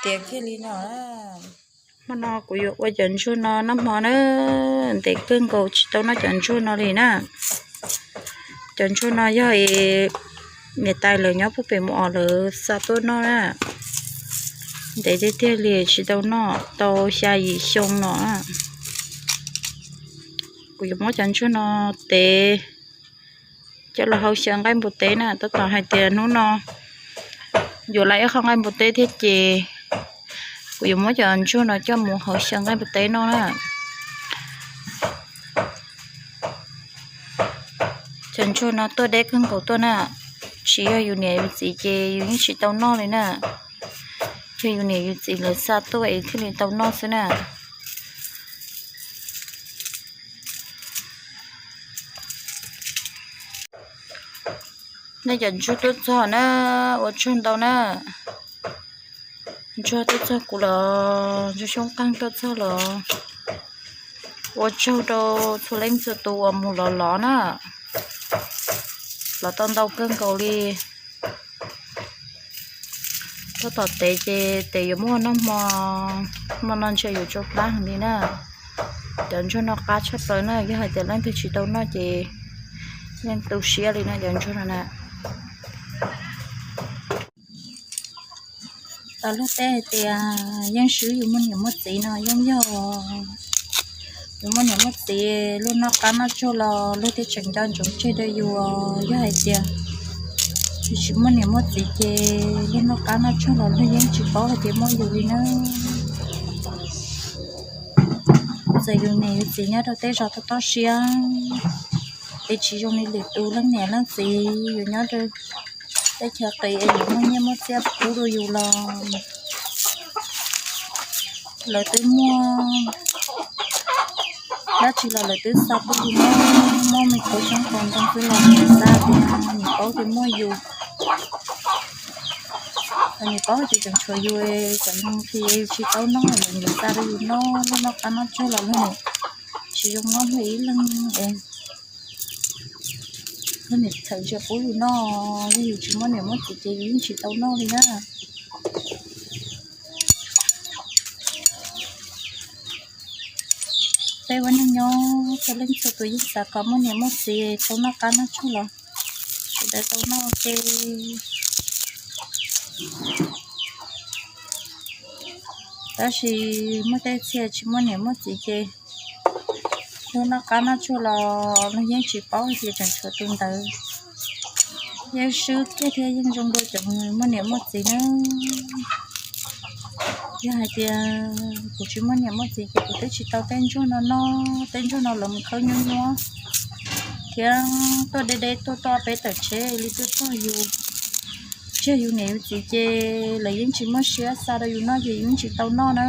Tiav kiag li no. Hmo no kuv yuav ua cov ntsuag no noj hmo na, ntev kawg nkaus tsis tau noj cov ntsuag no li na. Cov ntsuag no yog niam tais lawv nyob puag pem Mus Os lawv xa tuaj noj na. Ntev tiag tiag li tsis tau noj tau xya yim xyoo no. Kuv yuav muab cov ntsuag no tev coj los hau xyaw nqaij npua teb na, tab tom hais tias hnub no yuav lawv ib qho nqaij npua teb thiab ces kuv yuav muab cov ntsuag no coj mus hau xyaw nqaij npua teb noj na. Cov ntsuag no tuaj deb kawg nkaus tuaj na, tsis yog yus niam yus txiv ces yus yeej tsis tau noj li na. Yog yus niam yus txiv lawv xa tuaj es thiaj li tau noj xwb na. Nej cov ntsuag tuaj txog na, ua tsaug ntau na. Ntsuag tuaj txog kuv los, ntsuag xyoob qeeg tuaj txog los, ua tsaug rau txhua leej txhua tus uas mus lov lov na, lov tau ntau kawg nkaus li. Tab tom tev ces tev yuav muab noj hmo, hmo no ntshe yuav tsau plab heev li na. Cov ntsuag no qab tshaj plaws na, yog hais tias leej twg tsis tau noj ces yeej tu siab li na cov ntsuag no na. Luag tej hais tias yeej swb yus muaj niam muaj txiv no yeej yog, yus muaj niam muaj txiv luag noj qab noj tsuag los luag thiaj tseem nco ntsoov tseg rau yus. Yog hais tias yus tsis muaj niam muaj txiv ces luag noj qab noj tsuag los luag yeej tsis paub hais tias muaj yus li na. Txawm yus niam yus txiv nyob rau tej zos toj toj siab, es tsis zoo li lwm tus leej niam leej txiv yus nyob rau teb chaws qis es yus muaj nyiaj muaj txiaj pub rau yus los lawv twb muaj dab tsi los lawv twb xa pub yus noj, muaj me kauv xyoob qos ntoo xwb los nim xa tias nim paub tias muaj yus, nim paub tias tseem tshuav yus, tseem nqhis yus tsis tau noj los nim xa rau yus noj, luag noj qab noj tsuag los luag nim tsis zoo noj luag ib leeg es luag nim txhawm ntsia pub yus noj, yog yus tsis muaj niam muaj txiv ces yus yeej tsis tau noj li na. Peb ua neej nyob txhua leej txhua tus yeej xav kom muaj niam muaj txiv tau noj qab noj tsuag los sawv daws tau noj ua ke. Tab sis muaj tej txhia tsis muaj niam muaj txiv ces luag noj qab noj tsuag los luag yeej tsis paub hais tias tseem tshuav tus ntawd. Yeej swb kiag thiab yeej zoo dua cov muaj niam muaj txiv na. Yog hais tias kuv tsis muaj niam muaj txiv ces kuv twb tsis tau tej ntsuag no noj, tej ntsuag no lawv mus khawb nyuab nyuab thiab tuaj deb deb tuaj toj peb tawm tsheb li tuaj txog yus, tsis yog yus niam yus txiv ces lawv yeej tsis muaj siab xa rau yus noj ces yus yeej tsis tau noj na.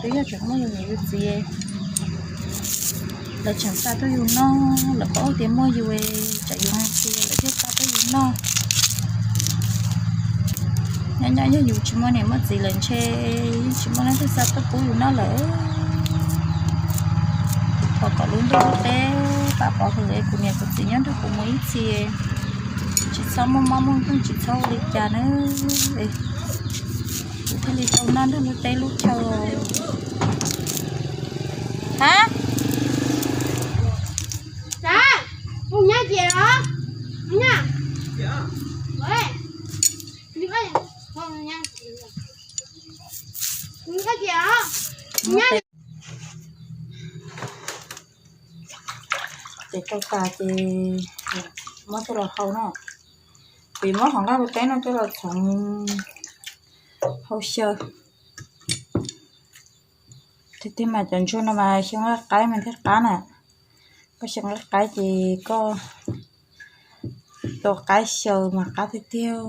Twb yog tseem muaj yus niam yus txiv, lawv tseem xa tuaj yus noj, lawv paub tias muaj yus, tsam yus hais tias lawv thiaj xa tuaj yus noj. Nyob nyob yog yus tsis muaj niam muaj txiv lawm ntshe yeej tsis muaj leej twg xa tuaj pub yus noj lawm. Thov kom lub ntuj lub teb pab pov hwm es kuv niam kuv txiv nyob nrog kuv mus ib txhis, tsis txhob muaj mob muaj nkeeg, tsis txhob ua li cas na, kuv thiaj li tau noj nrog lub teb lub chaw. Ha? Ces tau tas ces muab coj los hau na. Kuv yuav muab qhov nqaij npua teb no coj los txhoov hau xyaw. Tiag tiag mas cov ntsuag no mas xyaw nqaij qaib mas thiaj qab na. Koj xyaw nqaij qaib ces koj tua qaib xyaw mas qab tiag tiag,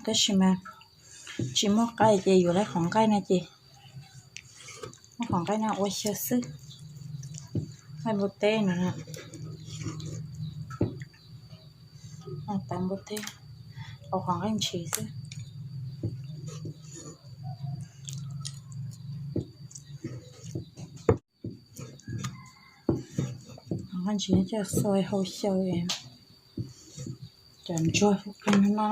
tab sis mas tsis muaj qaib ces yuav lawv qhov nqaij no ces muab qhov nqaij no ua xyaw xwb. Nqaij npua teb no, tas npua teb, ua qhov nqaij ntshis xwb. Qhov nqaij ntshis coj xaw hau xyaw cov ntsuag no na.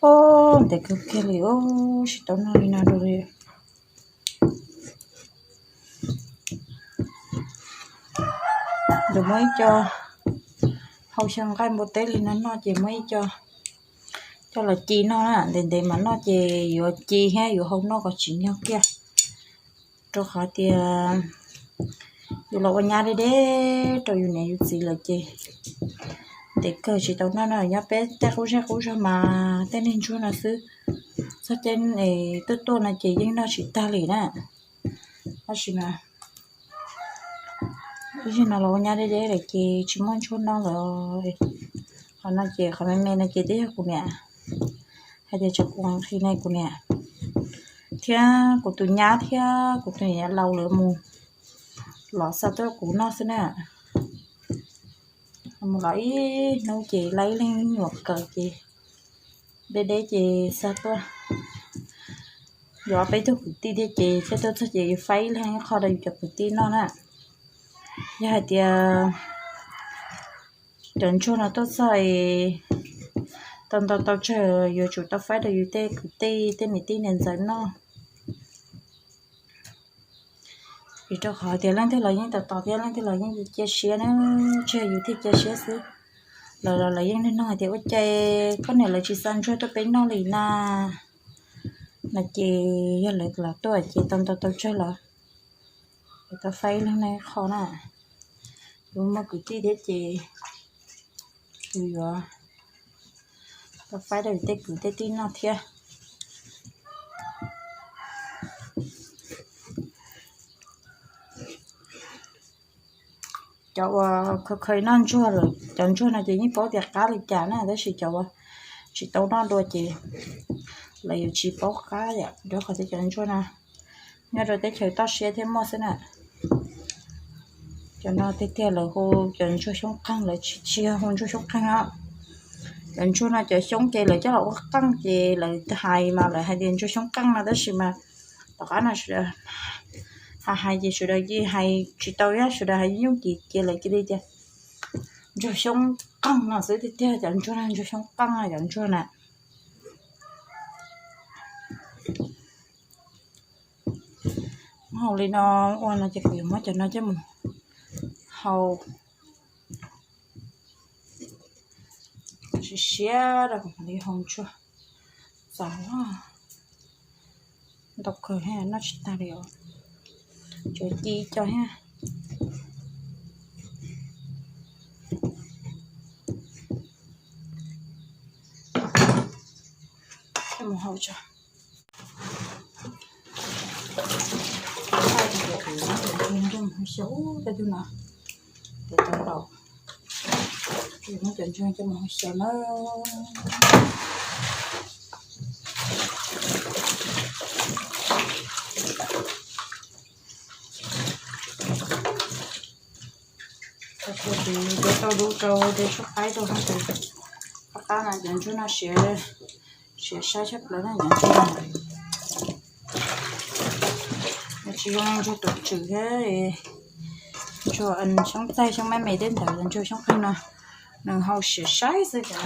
Ub, ntev kawg kiag li, ub, tsis tau noj li no dua li. Ces muab ib co, hau xyaw nqaij npua teb li no noj ces muab ib co coj los ci noj na, ntev ntev mas noj ces yuav ci thiab yuav hau noj kom tsim nyog kiag. Rau qhov tias yus los ua nyab deb deb rau yus niam yus txiv lawm ces ntev kawg tsis tau noj no. Nyob peb tej qub zej qub zog mas tej niag ntsuag no xwb, txog caij tuaj tuaj no ces yeej noj tsis tag li na. Tab sis mas ib zaug no los ua nyab deb deb lawm ces tsis muaj ntsuag noj lawm. Qhov no ces qhov me me no ces twb yog kuv niam hais tias tsam kuv nqhis ne kuv niam thiab kuv tus nyab thiab kuv tus niam laus lawv mus lov xa tuaj kuv noj xwb na. Mus lov ib hnub ces laib leeg nyuam kawm ces deb deb ces xa tuaj. Yuav peb tug kwv tij thiab ces thiaj tuaj txog ces faib ib leeg ib qho rau yus cov kwv tij noj na. Yog hais tias cov ntsuag no tuaj txog es tau ntau tau tsawg yuav tsum tau faib rau yus tej kwv tij tej niam tij niam ntxawm noj. Vim rau qhov tias leej twg los yeej tos tos thiab leej twg los yeej cia siab na, tsis yog yus thiaj cia siab xwb. Lawv los lawv yeej nug hais tias ua cas koj niam lawv tsis xa ntsuag tuaj peb noj li na. No ces yog lawv los tuaj ces tau ntau tau tsawg los lawv tau faib ib leeg ib qho na. Yus muaj kwv tij thiab ces yus yuav tau faib rau yus tej kwv tej tij noj thiab. Cov uas khaws khaws noj ntsuag lawm, cov ntsuag no ces yeej paub tias qab li cas na, tab sis cov uas tsis tau noj dua ces lawv yuav tsis paub qab yom, rau qhov tias cov ntsuag no nyob rau teb chaws toj siab thiaj muaj xwb na. Cov no tiag tiag lawv hu cov ntsuag xyoob qeeg, lawv tsis, tsis yog hu ntsuag xyoob qeeg os. Cov ntsuag no cov xyoob ces lawv coj los ua qeej ces lawv hais mas lawv hais tias ntsuag xyoob qeej no, tab sis mas tom qab no sawv daws hais hais ces sawv daws cia hais tsis tau thiab, sawv daws hais yooj yooj ces ces lawv cia li tias ntsuag xyoob qeej no xwb tiag tiag. Cov ntsuag no ntsuag xyoob qeej cov ntsuag na. Muab hau li no ua no ces kuv yuav muab cov no coj mus hau siav siav rau kuv mam li hau ntsuag txaus. Ntau kawg thiab noj tsis tag li os. Tsuas ci co thiab. Coj mus hau tso. Ntsuag mus hau xyaw tej tug no, ces tau laus, muab cov ntsuag coj mus hau xyaw na. Tau dub rau, rau tshuaj qaib rau hauv tus qab qab no, cov ntsuag no siav, siav saib tshaj plaws na cov ntsuag no. Nws tsis zoo ntsuag tus tswm thiab ntsuag xyoob txaij xyoob me me tej ntawd, ntsuag xyoob qeeg no nws hau siav saib xwb, cov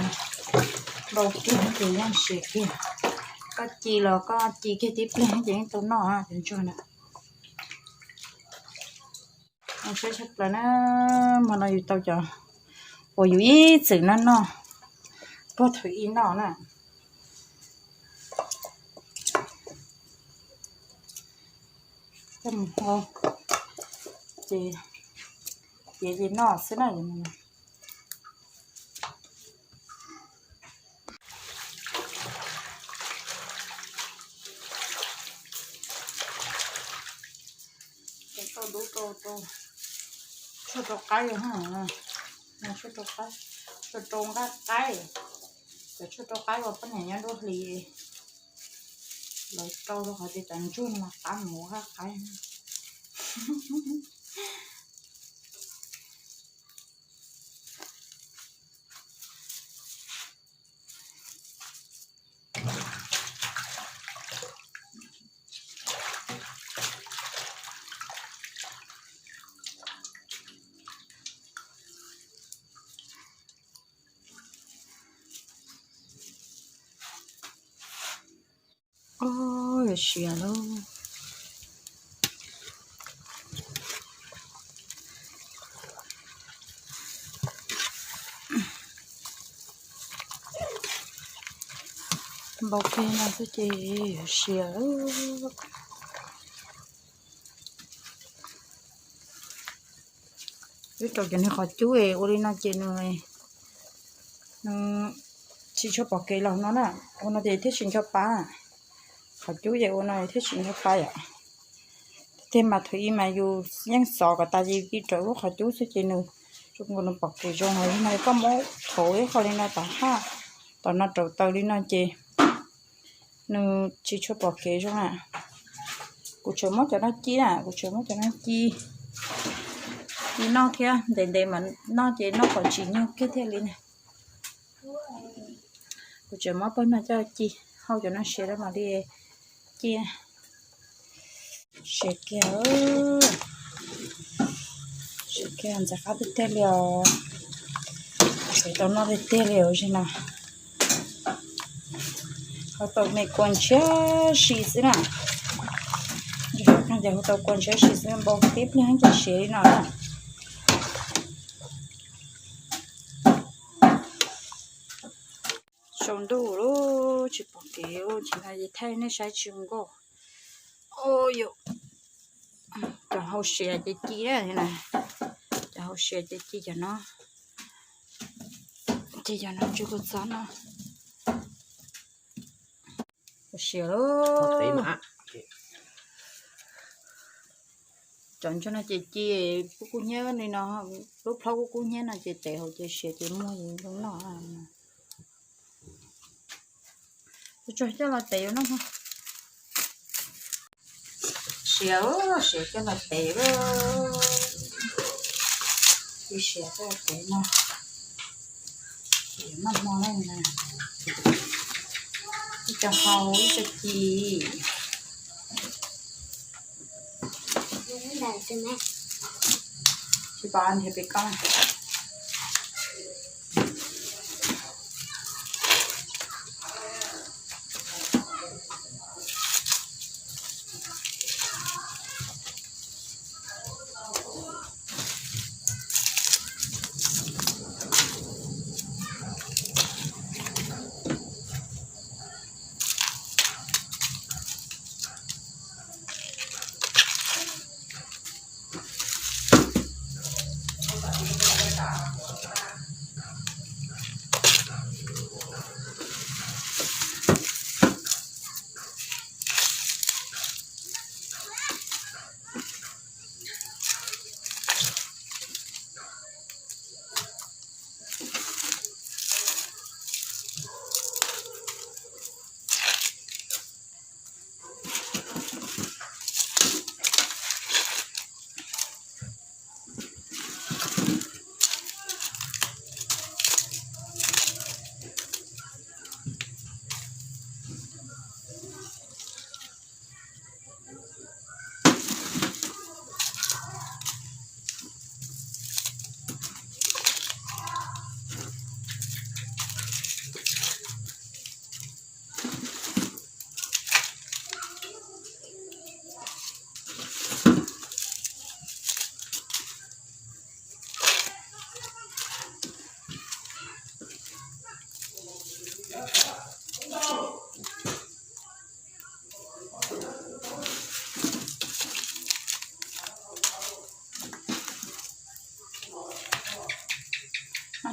npau kiag ces yeej siav kiag. Koj ci los koj ci kiag tib pliag ces yeej tau noj cov ntsuag na. Saib tshaj plaws na, hmo no yus tau cov uas yus ib txwm noj noj, puag thaum ub noj na. Coj mus hau, ces, ces ces noj xwb na. Ces tau dub rau, rau tshuaj rau qaib, tshuaj rau qaib, tshuaj rau nqaij qaib. Cov tshuaj rau qaib uas poj niam nyob nruab hlis lawv rau rau qhov tias cov ntsuag no mas qab mus nqaij qaib. Oj, yuav siav lauj. Npau keg no xwb ces yuav siav. Ib rau cov niag qhov cub es ua li no ces nws, nws tsis tshua pom kev los no na. Ua no ces thiaj tsis ncho pa. Qhov cub ces ua no thiaj tsis ncho pa yom. Tiag mas thaum ub mas yus yeej xov kom tas ces ib rau lub qhov cub xwb ces nws zoo nkaus nws pom kev zoo. Ho no koj muab thauv ib qho li no tom haj, tom no rau taws li no ces nws tsis tshua pom kev zoo na. Kuv tseem muab cov no ci na, kuv tseem muab cov no ci, ci noj thiab, ntev ntev mas noj ces noj kom tsis nyuag kiag thiaj li na. Kuv tseem muab pawg no coj ci, hau cov no siav rau mam li ci. Siav kiag, siav kiag ntxhov qab tiag tiag li os. Siav tau noj tiag tiag li os, sim no. Hau tau me kua ntshiab si xwb na. Ntsis hau tau kua ntshiab si xwb, npau tib pliag ces siav li no na. Tsaus ntuj lawm tsis pom kev, tsis nqa ces thaij nej saib tsis nkauj. Ua yus cov hau siav ces ci na, cov hau siav ces ci cov no, ci cov no ntsis kua txob no. Siav lawm. Cov ntsuag no ces ci kub kub hnyiab li no, lub plhaub kub kub hnyiab no ces tev hauv ces siav ces muag zoo noj. Tsuag coj los tev yuav noj. Siav, siav coj los tev, ib siav coj los tev no. Siav noj hmo na, ib co hau ib co ci. Tsis pom nrhiav pem koj.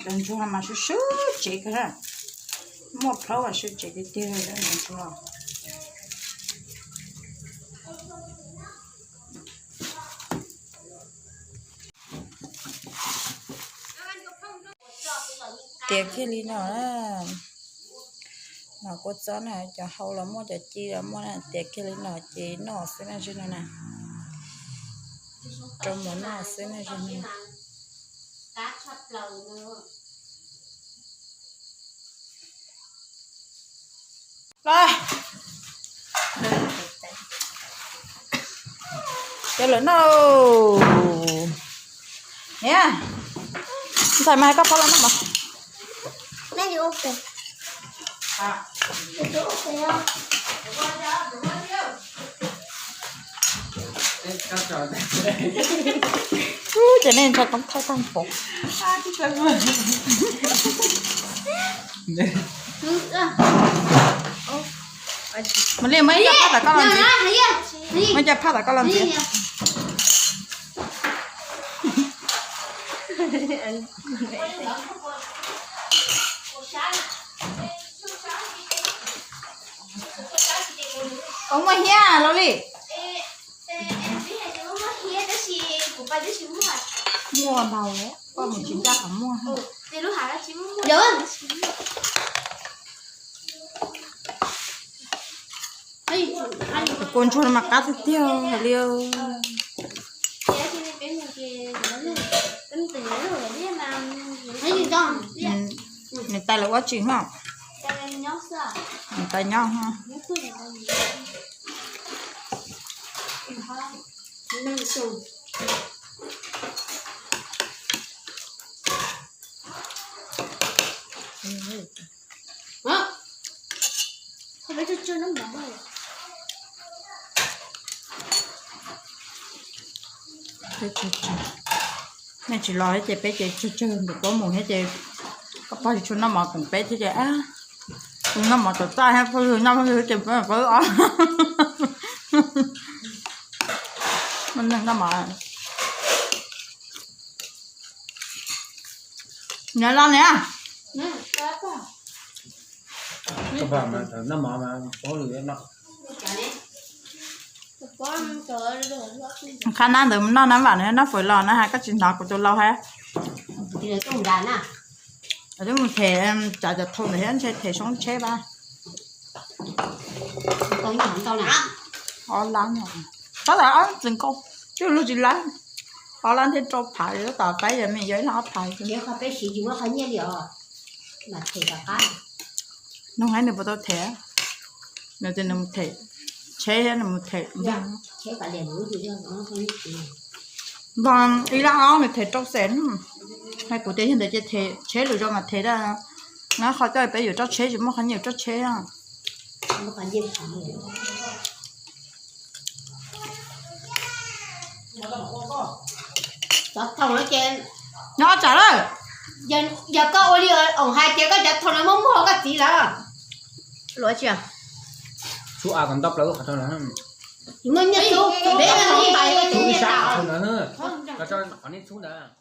Cov ntsuag mas swb swb tsev kawg, muaj plhaub mas swb tsev tiag tiag cov ntsuag. Tiav kiag li no na, no kua txob na, cov hau los muaj, cov ci los muaj na, tiav kiag li no ces noj xwb na, zoo no na, rau mov noj xwb na, zoo no. Los, cov lawm no, niam, ntxhais mas koj pab los noj mov. Ces nej ntshai koob thaij tag npaum. Mas Liaj, muaj ib co phaj tom koj los ntxiv. Muaj ib co phaj tom koj los ntxiv. Koj muaj hiab los li? Muaj ntau, koj mus tsis ncaj qhov muaj. Kua ntsuag no mas qab tiag tiag li. Nws tais lawv ua tsis no. Nws tais nyob. Nej tsis los thiab ces peb ces tsawg tsawg ntawm puab mus thiab ces koj pog tsis tshua noj mov koom peb thiab ces tus noj mov tom txaj thiab phooj ywg noj phooj ywg ces peb pab os. Muaj neeg noj mov. Niam los niam. Noj mov mas paub lwm no. Qhab nab ntawd noj nab vam noj fawm los na has, koj tsis hnov kuv tus laus hais. Twb mus them, cov cov thau ntawd thiab ntshe them soob tsheb pab. Ob lab, tab tom ob txwm nkaus, twb luag tsis lab, ob lab thiab rau phav, tab tom qaib yog me yog ib lab ob phav. Nug hais nws puas tau them, nws tias nws mus them tsheb thiab nws mus them npog ib lab ob nws them rau xees. Hais kuv tias yog ntawd ces them tsheb lwm zaus mas them dab. Nab qhov coj peb yuav roj tsheb tsis muaj qhov nyiaj roj tsheb. Cov thau no ces nyob tsam lawm. Yog koj ua li oom hais tias koj cov thau no muaj muag koj txiv lawm. Luaj tsis, txhub a kom ntau plaws qhov thau no. Muaj nyiaj txhub, peb ib sab qhov thau no, qhov nej txhub ntawd.